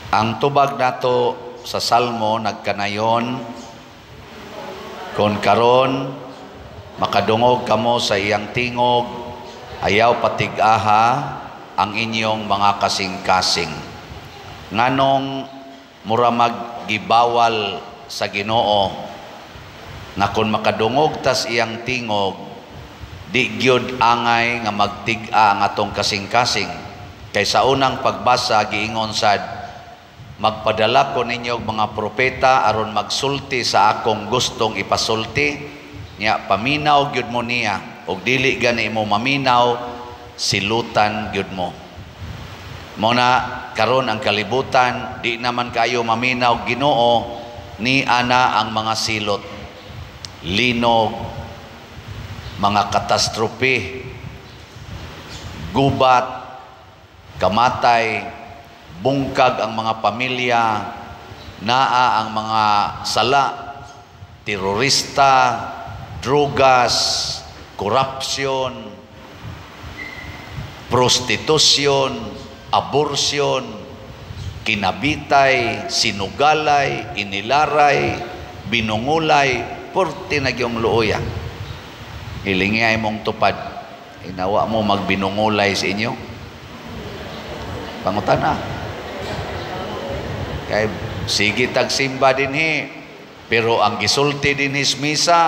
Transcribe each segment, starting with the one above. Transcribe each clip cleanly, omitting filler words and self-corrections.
Ang tubag nato sa Salmo nagkanayon, "Kon karon makadungog kamo sa iyang tingog, ayaw patig-aha ang inyong mga kasing-kasing." Nganong mura maggibawal sa Ginoo nga kon makadungog tas iyang tingog, di gyud angay nga magtig-a ang atong kasing-kasing? Kay sa unang pagbasa giingon sad, "Magpadala ko ninyo og mga propeta aron magsulti sa akong gustong ipasulti." Nya paminaw gyud mo niya, og dili gani mo maminaw, silutan gyud mo. Mo na karon ang kalibutan di naman kayo maminaw Ginoo, ni ana ang mga silot, linog, mga katastrope, gubat, kamatay, bungkag ang mga pamilya, naa ang mga sala, terorista, drugas, corruption, prostitution, abortion, kinabitay, sinugalay, inilaray, binungulay, purti na gyung luoya. Hilingi ay mong tupad. Inawa mo magbinungulay sa inyo. Pangutana. Kay sige tagsimba dinhi, pero ang gisulti dinhi sa misa,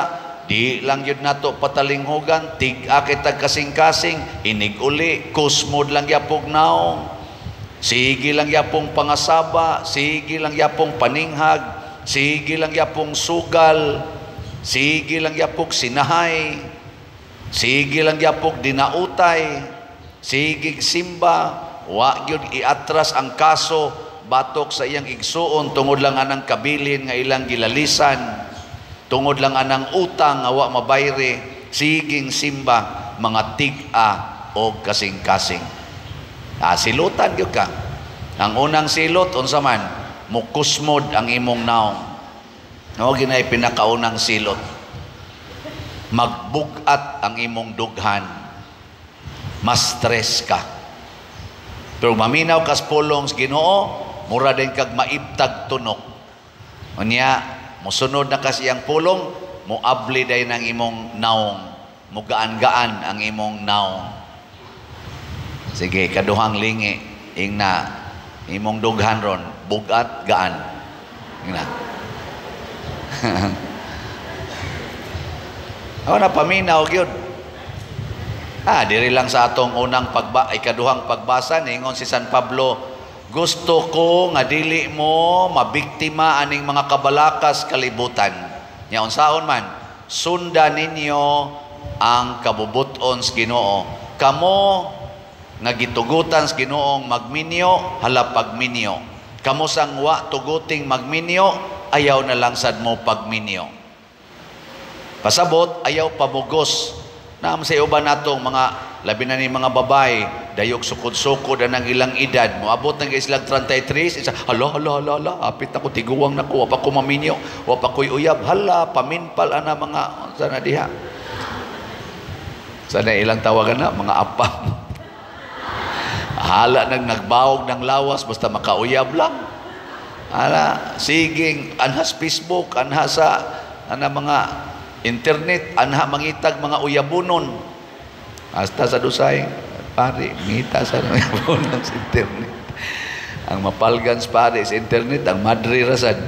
di lang yun nato patalinghugan, tig-a kitag kasing-kasing, inig-uli, kusmod lang yapog naong. Sige lang yapong pangasaba, sige lang yapong paninghag, sige lang yapong sugal, sige lang yapog sinahay, sige lang yapog dinautay, sige simba, wa gyud iatras ang kaso batok sa iyang igsuon tungod lang anang kabilin nga ilang gilalisan, tungod lang anang utang nga wa mabayre, siging simba, mga tig-a og kasing-kasing. Ah, silutan gyud ka. Ang unang silot unsa man? Mukusmod ang imong naong. No, ginay pinakaunang silot. Magbugat ang imong dughan. Mas stress ka. Pero maminaw kas pulong sa Ginoo, mura din kag maibtag tunok. Unya, musunod na kas iyang pulong, muabli day ng imong naong. Mugaan-gaan ang imong naong. Sige, kaduhang lingi, ingna, imong dughan ron, bugat, gaan. Ingna. Ako na paminaw gyud. Ah, diri lang sa atong unang pagba ay kaduhang pagbasa, ningon si San Pablo, "Gusto ko nga dili mo mabiktima aning mga kabalakas kalibutan." Nya unsaon man? Sunda ninyo ang kabubuton sa Ginoo. Kamo nga gitugutan sa Ginoong magminyo, hala pagminyo. Kamo sang wa tuguting magminyo, ayaw na lang sad mo pagminyo. Pasabot, ayaw pamugos. Naam sa uban natong mga labi na ni mga babae, dayog sukod-sukod ang ilang edad. Moabot na silang 33, isa, "Hala, hala, hala, hala, apit ako, tiguwang nako, wa pa ko maminyo, wa pa ko'y uyab, hala, paminpal ana mga, sana diha." Sana ilang tawagan na, mga apam. Hala nang nagbawog ng lawas, basta makauyab lang. Hala, siging, anhas Facebook, anha sa, ana mga internet, anha mangitag mga uyabunon. Hasta sa dusay, pare, ngita sa uyabunon sa internet. Ang mapalgan sa pare sa internet, ang madre rasad.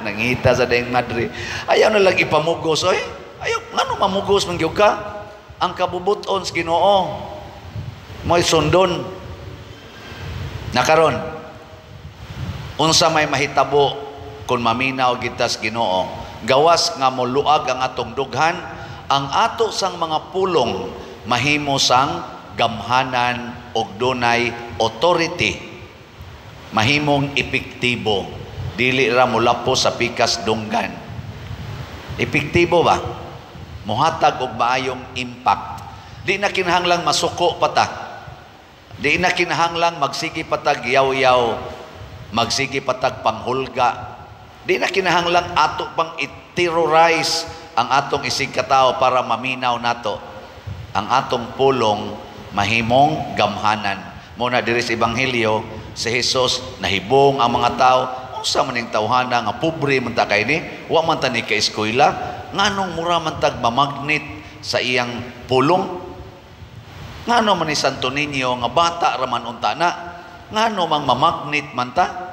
Nangita sa dayang madre. Ayaw na lang ipamugos, oy. Ayaw, ngano mamugos man gyud ka? Ang kabubuton sa Ginoo mo'y sundon. Nakaron, unsa may mahitabo kung maminaw kita sa Ginoo? Gawas nga moluag ang atong dughan, ang ato sang mga pulong mahimo sang gamhanan og dunay authority, mahimong epektibo, dili ra molapo sa pikas dunggan. Epektibo ba, mohatag og maayong impact. Di na kinahanglang masuko pa ta, di na kinahanglang magsige patag yaw-yaw, magsige patag panghulga, di na kinahanglang ato pang i-terrorize ang atong isig katao para maminaw nato. Ang atong pulong mahimong gamhanan. Muna diri sa Ebanghelyo, Si Jesus, nahibong ang mga tao. Unsa man ning tawhana nga pobre man ta kay ni, wa man ta ni kaeskwela, nganong mura man tag mamagnet sa iyang pulong? Ngano man ni Santo Niño nga bata ra man unta na, ngano mang mamagnet man ta?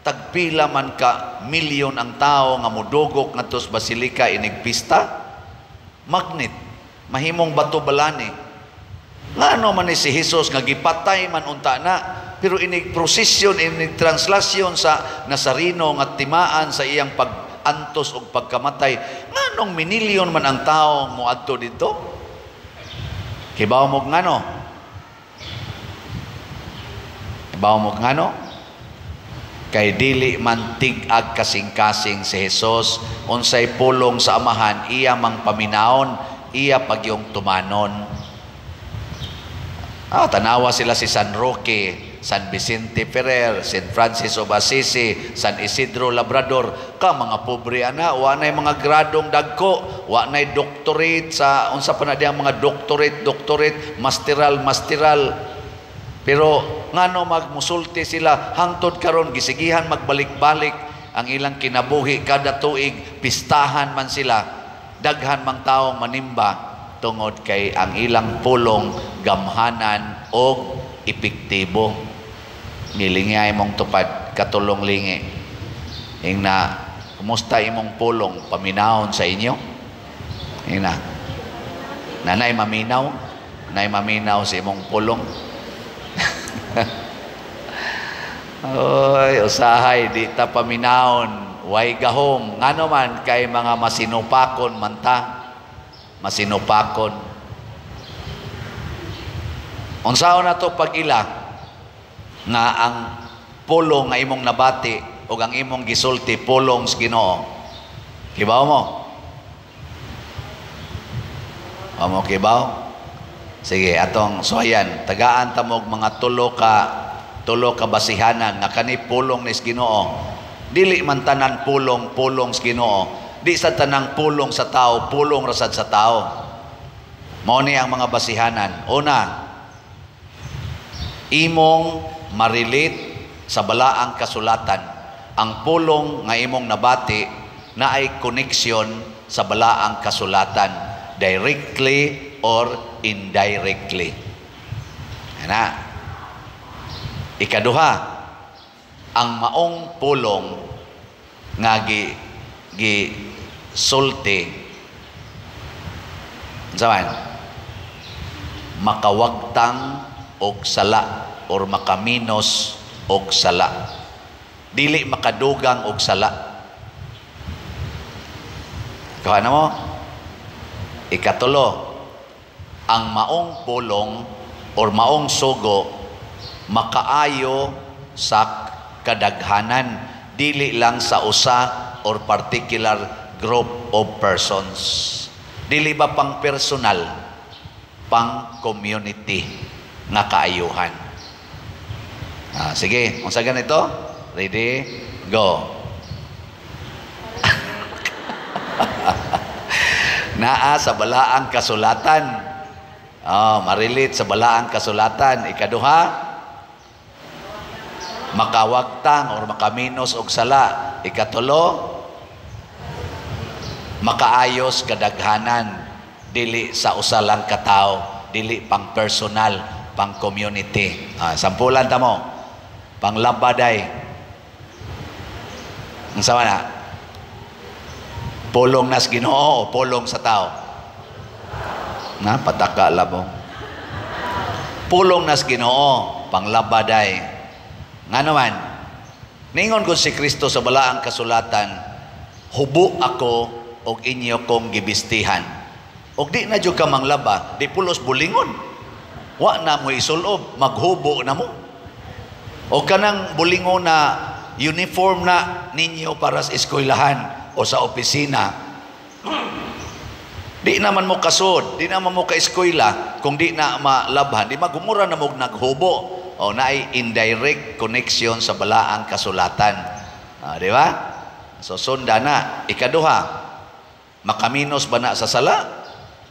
Tagpila man ka milyon ang tao nga modugok ngadto sa basilika inig pista? Magnet, mahimong bato balani. Ngano man ni si Jesus nga gipatay man unta na, pero inig prosesyon, inig translasyon sa Nazareno nga timaan sa iyang pag-antos og pagkamatay, nganong minilyon man ang tao moadto didto? Kibaw mo ngano? Kibaw mo ngano? Kay dili man tig-ag kasing-kasing si Jesus, unsay pulong sa Amahan, iya mang paminawon, iya pagyong tumanon. Tanawa sila si San Roque, San Vicente Ferrer, San Francis of Assisi, San Isidro Labrador. Ka mga pobre ana, wa nay mga gradong dagko, wa nay doctorate sa unsa pa na diyang mga doctorate, doctorate, masteral, masteral. Pero ngano magmusulti sila hangtod karon gisigihan magbalik-balik ang ilang kinabuhi kada tuig, pistahan man sila, daghan mang taong manimba tungod kay ang ilang pulong gamhanan og epektibo. Nilingay mong tupad katulong lingi. Ingna, kumusta imong pulong paminawon sa inyo? Ingna, nanay maminaw, nanay maminaw sa imong pulong. Oy, usahay di ta paminawon, way gahom. Ngano man kay mga masinupakon man ta, masinupakon. Unsaon na to pag-ila nga ang pulong nga imong nabati o ang imong gisulti pulong sa Ginoo? Kibaw mo? O mo kibaw? Sige, atong suwayan, tagaan ta mo og mga tulo ka basihanan nga kani pulong ni Ginoo. Dili man tanan pulong pulong sa Ginoo. Di sa tanang pulong sa tao, pulong rasad sa tao. Mao ni ang mga basihanan. Una, imong marilit sa balaang kasulatan. Ang pulong nga imong nabati na ay connection sa balaang kasulatan, directly or indirectly. Ana. Ikaduha, ang maong pulong nga gi sulti unsa man, makawagtang og sala or makaminos og sala, dili makadugang og sala. Kuha na mo? Ikatulo, ang maong pulong or maong sugo makaayo sa kadaghanan, dili lang sa usa or particular group of persons. Dili ba pang personal, pang community nga kaayuhan. Sige, unsa ganito? Ready? Go. Naa sa balaang kasulatan. Oh, marilit sa balaang kasulatan. Ikaduha, makawagtang or makaminos og sala. Ikatulo, makaayos kadaghanan, dili sa usa lang ka tawo, dili pang personal, pang community. Sampulan ta mo, pang labaday. Unsa man na? Pulong nas Ginoo o pulong sa tao? Na pataka labo. Pulong nas Ginoo, panglabaday. Ngano man, ningon ko si Kristo sa balaang kasulatan, hubo ako og inyo kong gibistihan. Og di na jud ka manglaba, di pulos bulingon. Wa na mo isulob, maghubo na mo. O kanang bulingon na uniform na ninyo para sa eskwelahan o sa opisina. Di naman mo kasod, di naman mo ka-eskwela kung di na malabhan, di magumura na mo naghubo. O naay indirect connection sa balaang kasulatan. Di ba? So sunda na. Ikaduha, makaminos ba na sa sala?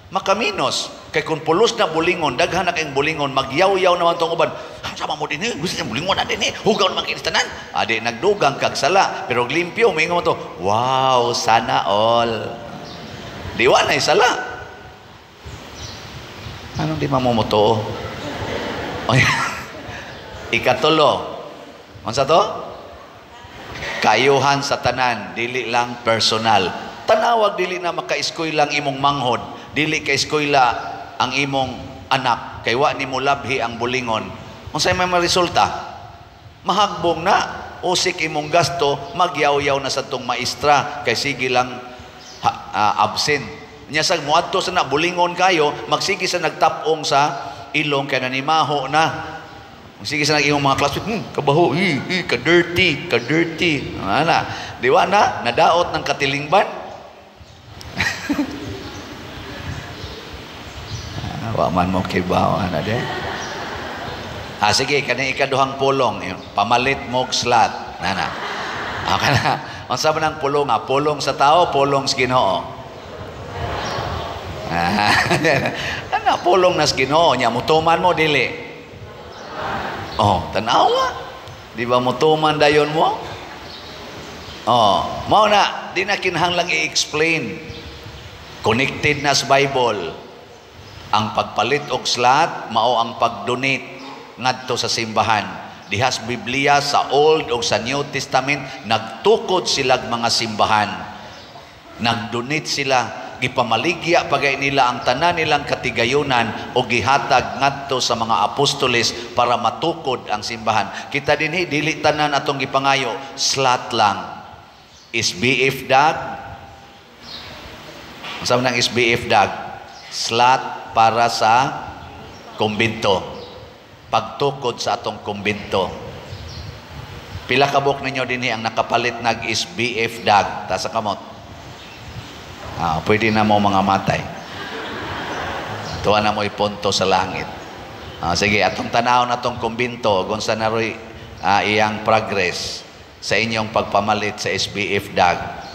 Makaminos. Kay kung pulos na bulingon, daghan na kayong bulingon, magyaw-yaw naman tong uban. Sama mo din eh, gusto niya bulingon na din eh, hugaw naman kinis tanan. Adi, nagdugang kag sala. Pero limpyo, may mo to, wow, sana all. Di wa na sala. Anong di mamumuto? Ikatulo. Unsa to? Kayuhan sa tanan, dili lang personal. Tanawag dili na maka-eskwela ang imong manghod, dili ka eskwela ang imong anak, kay wa nimo labhi ang bulingon. Unsay may maresulta? Mahagbong na, usik imong gasto, magyaw-yaw na sa tong maestra kay sige lang absent. Nya sag moadto sa na bulingon kayo, magsige sa nagtapong sa ilong kay nanimaho na. Sige sa nag-imong mga classmate, kabaho, ka-dirty, ka-dirty. Ana, di wa na, nadaot ng katilingban. Wa man mo kibaw, ana de. Sige, kaning ikaduhang pulong, pamalit mog slat. Nana. Kana, unsa man ang pulong? Pulong sa tao, pulong sa Ginoo. Ana, pulong na sa Ginoo nya, mutuman mo dili. Oh, tanawa. Di ba mutuman dayon mo? Oh, mao na, di na kinahanglang i-explain. Connected na sa Bible. Ang pagpalit og slat mao ang pag-donate ngadto sa simbahan. Dihas Biblia sa Old o sa New Testament, nagtukod silag mga simbahan. Nagdonate sila, gipamaligya pagay nila ang tanan nilang katigayunan o gihatag ngadto sa mga apostoles para matukod ang simbahan. Kita dinhi dili tanan atong gipangayo, slat lang. SBF dag. Unsa man ang SBF dag? Slat para sa kumbento. Pagtukod sa atong kumbento. Pila ka buok ninyo dinhi ang nakapalit nag SBF dag? Taas sa kamot. Pwede na mo mga matay. Tuwa na mo ipunto sa langit. Sige, atong tanaw na atong kumbento, kung sa naroy iyang progress sa inyong pagpamalit sa SBF dag.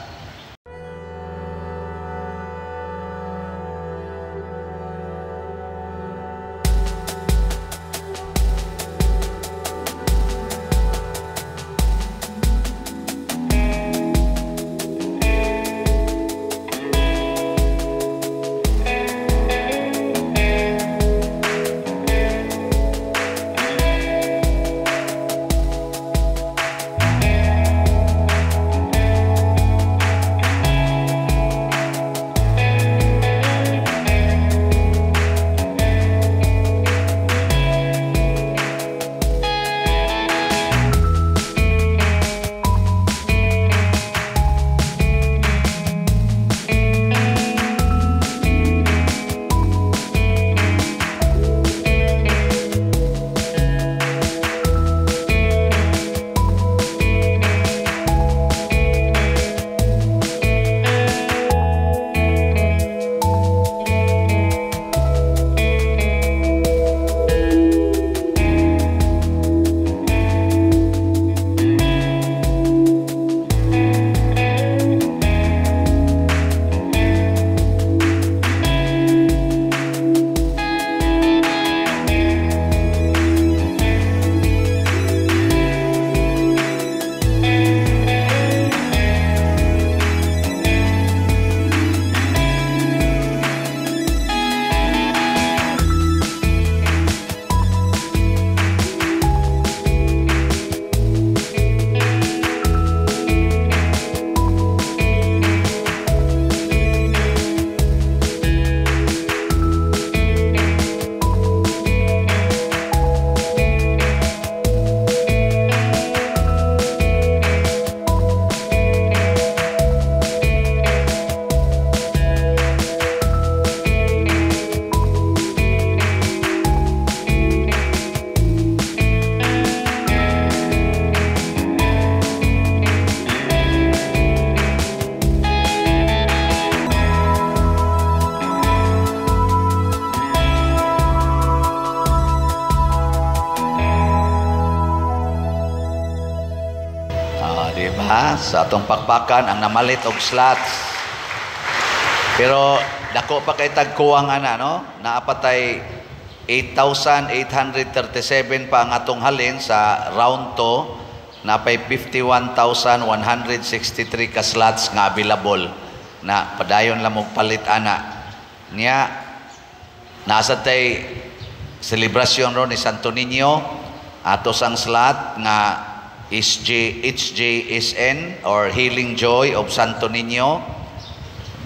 Sa atong pakpakan ang namalit og slots. Pero Dako pa kay tagkuwang ana, no? Naapatay 8,837 pa ang atong halin sa round 2, napay 51,163 ka slots nga available na padayon lang og palit ana. Niya nasa tay selebrasyon ron ni Santo Niño, ato sang slot nga SJ, HJSN or Healing Joy of Santo Niño,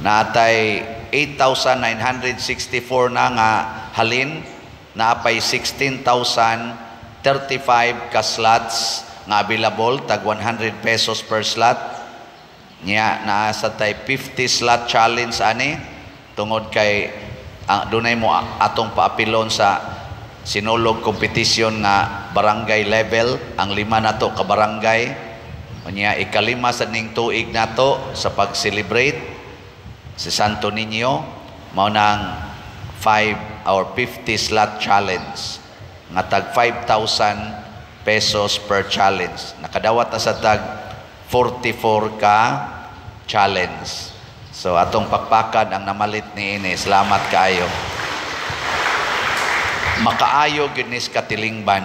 natay 8,964 na nga halin, naapay 16,035 ka slots nga available, tag 100 pesos per slot. Nya naa sa tay 50 slot challenge ani tungod kay dunay mo atong paapilon sa Sinulog competition nga barangay level ang lima nato ka barangay. Unya ikalima sa ning tuig nato sa pag-celebrate si Santo Niño, mao nang 5 or 50 slot challenge nga tag 5,000 pesos per challenge. Nakadawat na sa tag 44 ka challenge. So atong pakpakan ang namalit niini. Salamat kaayo. Makaayo gyud ni katilingban.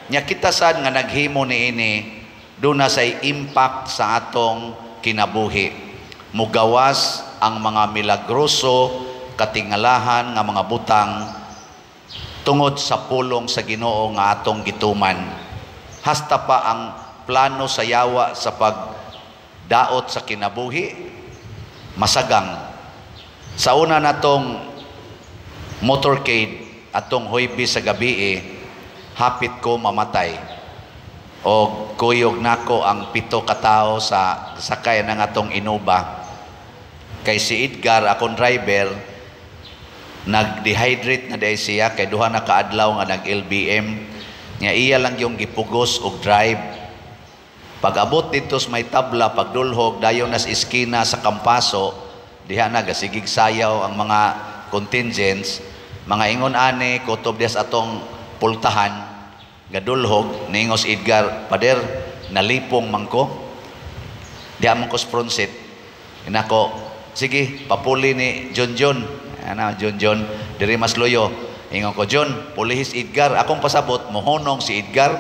Nya kita sad nga naghimo niini, duna say impact sa atong kinabuhi. Mugawas ang mga milagroso katingalahan nga mga butang tungod sa pulong sa Ginoo nga atong gituman. Hasta pa ang plano sa yawa sa pagdaot sa kinabuhi masagang. Sa una natong motorcade atong Huwebes sa gabi, hapit ko mamatay. O kuyog nako ang 7 ka tawo sa sakay ng atong Innova. Kay si Edgar, akong driver, nag-dehydrate na dahil siya kay 2 na kaadlaw nga nag-LBM. Nga iya lang yung gipugos og drive. Pag-abot dito sa may tabla, pagdulhog, dayon nas iskina sa Kampaso, diha na gasigig sayaw ang mga contingents, mga ingon ani, kutob diha sa atong pultahan, gadulhog, niingos Edgar, "Pader, nalipong man ko. Diha man ko sa front seat." Inako, "Sige, papuli ni John John." Ano, John John, diri mas loyo. Ingon ko, "John, pulihis Edgar." Akong pasabot, mohonong si Edgar.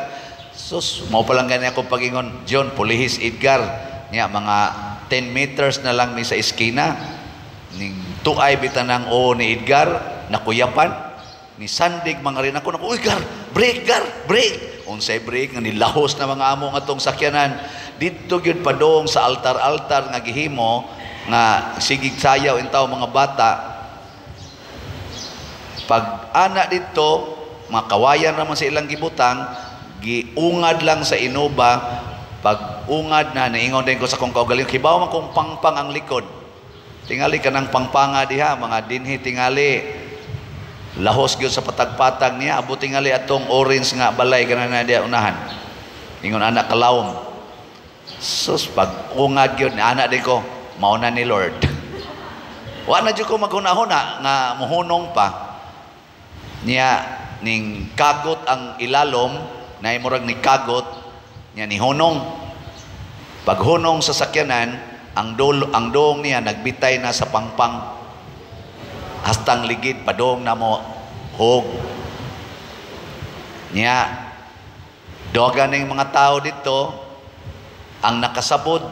Sus, mao pa lang gani akong pagingon, "John, pulihis Edgar." Niya, mga 10 meters na lang mi sa iskina. Ning tuay bitan ng o ni Edgar, nakuyapan. Ni sandig mga rin ako, naku, "Uy, Gar, break, Gar, break." Unsay break, nga nilahos na mga amo nga atong sakyanan. Didto gyud padong sa altar-altar nga gihimo, nga sigig sayaw intaw mga bata. Pag ana didto, mga kawayan naman sa ilang gibutang, giungad lang sa Innova. Pag ungad na, naingon din ko sa kong kaugalingon, "Kibaw man kong pangpang ang likod. Tingali ka ng pangpanga diha, mga dinhi tingali. Lahos gyud sa patagpatag niya, abot tingali atong orange nga balay kana na diha unahan." Ingon anak kalawom. Sus, pag ungad gyud, ana din ko, "Mao na ni Lord." Wa na jud ko maghuna-huna nga muhunong pa. Niya ning kagot ang ilalom, na murag ni kagot niya ni hunong. Paghunong sa sakyanan, ang dolo, ang doong niya nagbitay na sa pangpang. Hastang ligid padong na mo hog. Niya doga ning mga tao dito ang nakasabod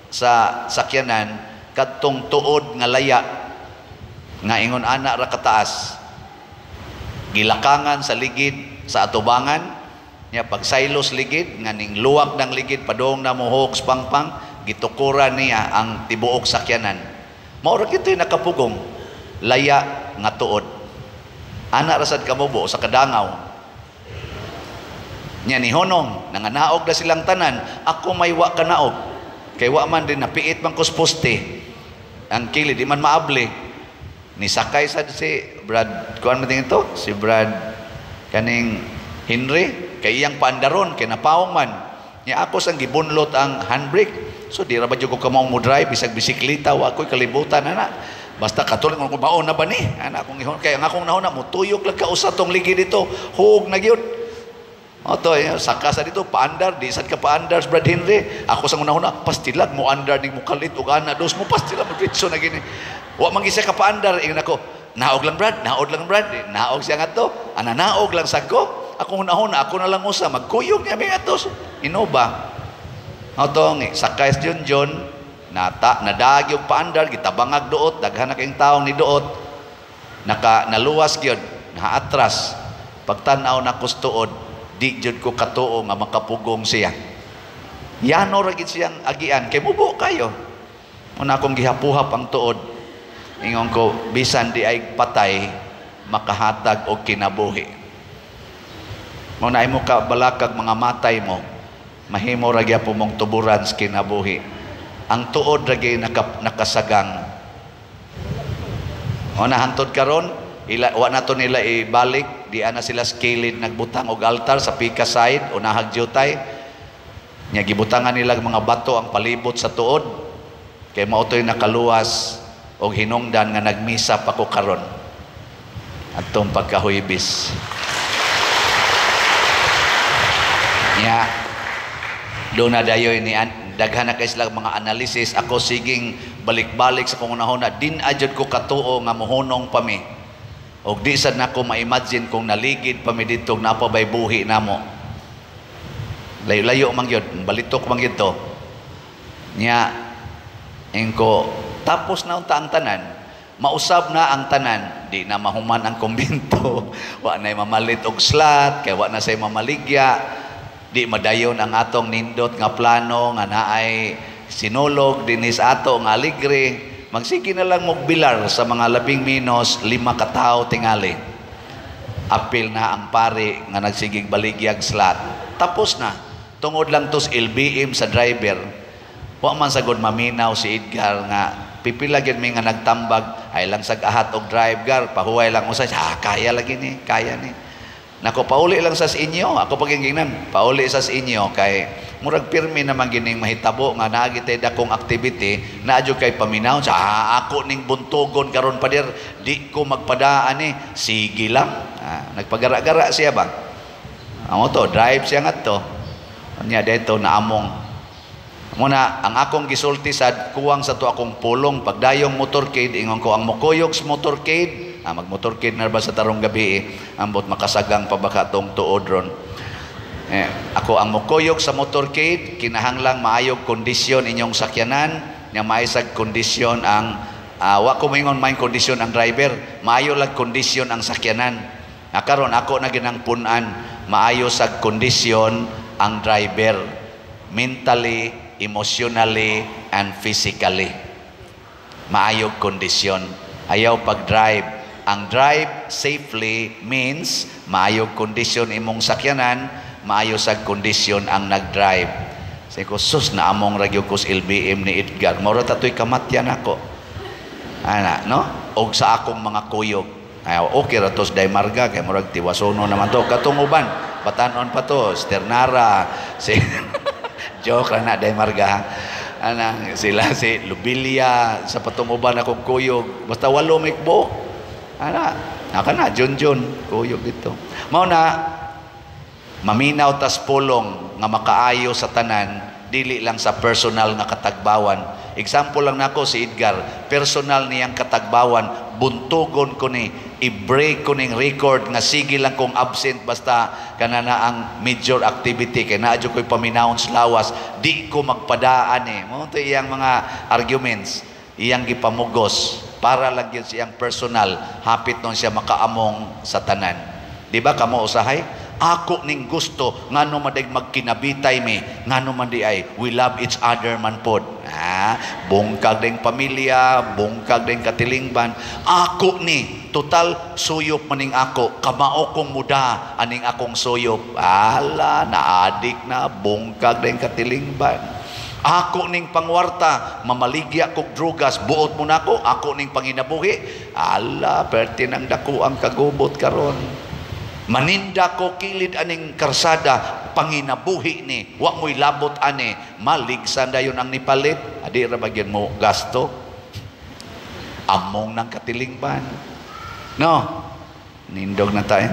sa sakyanan kadtong tuod nga laya nga ingon ana ra kataas. Gilakangan sa ligid sa atubangan niya, pag silos ligid nga ning luwak ng ligid padong na mohog sa pangpang, gitukuran niya ang tibuok sakyanan. Mao ra kito'y nakapugong laya nga tuod. Ana ra sad kamubo sa kadangaw. Nya ni honong, nanganaog na silang tanan, ako may wa kanaog. Kay wa man din napiit man ko sa poste. Ang kili di man maabli. Ni sakay sad si Brad, kuan man ito? Si Brad kaning Henry kay iyang paandaron kay napaong man. Nya ako sang gibunlot ang handbrake. So di ra ba jud ko kamao mo drive bisag bisikleta, wa ko'y kalibutan ana. Basta katulad kung maon na ba ni? Ana akong ihon kay ang akong nahuna mo tuyok lang ka usa tong ligi dito. Hug na gyud. Oto, saka sa dito paandar, di sad ka paandar Brad Henry. Ako sa unahuna, pastilag mo andar ning mukalit og ana dos mo pastilag mo diretso na gini. Wa man siya kapaandar, ingon ako, "Naog lang, Brad, naog lang, Brad." Naog siya ngadto. Ana, naog lang sad ko. Akong hunahuna, ako na lang usa magkuyog niya mi ato Innova. Atong sakay sa John John, nata nadagi og paandar, gitabangag duot, daghan na kayong taong ni duot. Naka naluwas gyud, naatras. Pagtan-aw na tuod, di jud ko katuo nga makapugong siya. Yano ra gid siyang agian kay mubo kayo. Una akong gihapuhap ang tuod. Ingon ko, bisan di ay patay, makahatag og kinabuhi. Mao na imo ka balakag mga matay mo, mahimo ra gyapon mong tuburan sa kinabuhi. Ang tuod ra gyud nakasagang. O na hantod karon, ila wa na to nila ibalik, di ana sila skilid nagbutang og altar sa pika side unahag jutay. Nya gibutangan nila mga bato ang palibot sa tuod. Kay mao to'y nakaluwas og hinungdan nga nagmisa pa ko karon. Atong pagka-Huwebes. Nya doon na dayoy ni daghan na kay sila mga analysis. Ako siging balik-balik sa kong unahona, din ajud ko katuo nga mohunong pa mi. Og di sad nako ma-imagine kung naligid pa mi didto napabay buhi namo. Layo-layo man gyud, balitok man gyud to. Nya ingko tapos na unta ang tanan, mausab na ang tanan, di na mahuman ang kumbinto, wa na mamalit og slot, kay wa na say mamaligya. Di madayon ang atong nindot nga plano nga naay sinulog dinis ato nga aligre. Magsige na lang mogbilar sa mga labing minos 5 ka tawo tingali. Apil na ang pari nga nagsigig baligyag slot. Tapos na. Tungod lang tos LBM sa driver. Wa man sagod maminaw si Edgar nga pipila gyud mi nga nagtambag ay lang sag ahat og drive gar pahuway lang usay. Ah, kaya lagi ni, kaya ni. Nako, pauli lang sa inyo. Ako pagingginan, pauli sa inyo kay murag pirmi naman gining mahitabo nga naa gitay dakong activity naa jud kay paminaw sa ako ning buntugon karon pader di ko magpadaan ni, sige lang. Nagpagara-gara siya ba? Amo to, drive siya ngadto. Nya dito naamong. Muna ang akong gisulti sad kuwang sa to akong pulong pagdayong motorcade, ingon ko ang mokuyog sa motorcade. Magmotorcade na ba sa tarong gabi eh. Ambot makasagang pa baka tong tuod ron. Ako ang mokuyog sa motorcade, kinahanglang maayog kondisyon inyong sakyanan, nya maayog kondisyon ang wa ko moingon maayong kondisyon ang driver, maayo lag kondisyon ang sakyanan. Karon ako na ginang pun-an, maayo sag kondisyon ang driver, mentally, emotionally, and physically. Maayog kondisyon. Ayaw pag-drive. Ang drive safely means maayog kondisyon imong sakyanan, maayo sag kondisyon ang nag-drive. Say ko, sus, naamong ra gyud ko sa LBM ni Edgar. Mura tatoy kamatyan ako. Ana, no? Og sa akong mga kuyog. Ay, okay ra tos day marga kay murag tiwasono naman to. Katong uban, batanon pa to, Sternara, si joke ra na day marga. Ana, sila si Lubilia, sa patong uban akong kuyog. Basta walo mikbo. Ana, naka na, Jun-Jun, kuyog dito. Mao na, maminaw tas pulong nga makaayo sa tanan, dili lang sa personal nga katagbawan. Example lang nako si Edgar, personal niyang katagbawan, buntugon ko ni, i-break ko ning record nga sige lang kong absent basta kana na ang major activity kay naa jud ko'y paminawon sa lawas, di ko magpadaan eh. Mao to iyang mga arguments, iyang gipamugos para lang gyud siyang personal, hapit nun siya makaamong sa tanan. Di ba kamo usahay? Ako ning gusto ngano man day magkinabitay mi, ngano man di ay we love each other man pod. Bungkag ding pamilya, bungkag ding katilingban. Ako ni total suyop maning ako, kamao kong muda aning akong suyop. Ala, naadik na, bungkag ding katilingban. Ako ning pangwarta, mamaligya kog drugas, buot mo nako, ako ning panginabuhi. Ala, perti nang dako ang kagubot karon. Maninda ko kilid aning karsada, panginabuhi ni, wa mo'y labot ani, maligsan dayon ang nipalit, adi ra ba gyud mo gasto? Among nang katilingban. No? Nindog na tayo.